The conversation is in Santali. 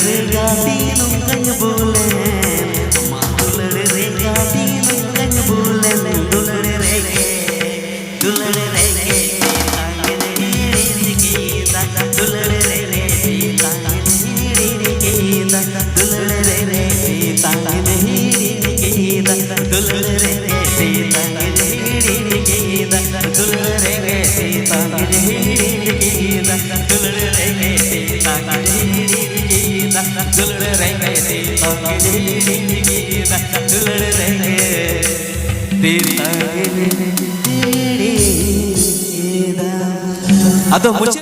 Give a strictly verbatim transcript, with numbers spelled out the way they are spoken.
ᱨᱮ ᱜᱟᱹᱰᱤ ᱱᱚᱝᱠᱟᱧ ᱵᱩᱞᱮᱱ, ᱢᱟ ᱫᱩᱞᱟᱹᱲ ᱨᱮ ᱜᱟᱹᱰᱤ ᱱᱚᱝᱠᱟᱧ ᱵᱩᱞᱮᱱ, ᱫᱩᱞᱟᱹᱲ ᱨᱮᱜᱮ, ᱫᱩᱞᱟᱹᱲ ᱨᱮᱜᱮ ᱛᱮᱛᱟᱝ ᱤᱧ ᱦᱤᱲᱤᱧ ᱠᱮᱫᱟ, ᱫᱩᱞᱟᱹᱲ ᱨᱮᱜᱮ ᱛᱮᱛᱟᱝ ᱤᱧ ᱦᱤᱲᱤᱧ ᱠᱮᱫᱟ, ᱫᱩᱞᱟᱹᱲ ᱨᱮᱜᱮ ᱛᱮᱛᱟᱝ ᱤᱧ ᱦᱤᱲᱤᱧ ᱠᱮᱫᱟ, ᱫᱩᱞᱟᱹᱲ ᱨᱮᱜᱮ ᱛᱮᱛᱟᱝ ᱤᱧ ᱦᱤᱲᱤᱧ ᱠᱮᱫᱟ, ᱫᱩᱞᱟᱹᱲ ᱨᱮᱜᱮ ᱛᱮᱛᱟᱝ ᱤᱧ ᱦᱤᱲᱤᱧ ᱠᱮᱫᱟ, ᱫᱩᱞᱟᱹᱲ ᱨᱮᱜᱮ ᱛᱮᱛᱟᱝ ᱤᱧ ᱦᱤᱲᱤᱧ ᱠᱮᱫᱟ, ᱫᱩᱞᱟᱹᱲ ᱨᱮᱜᱮ ᱛᱮᱛᱟᱝ ᱤᱧ ᱦᱤᱲᱤᱧ ᱠᱮᱫᱟ, ᱫᱩᱞᱟᱹᱲ ᱨᱮᱜᱮ ᱛᱮᱛᱟᱝ ᱤᱧ ᱦᱤᱲᱤᱧ ᱠᱮᱫᱟ᱾ ᱟᱫᱚ ᱢᱩᱪᱟᱹᱫ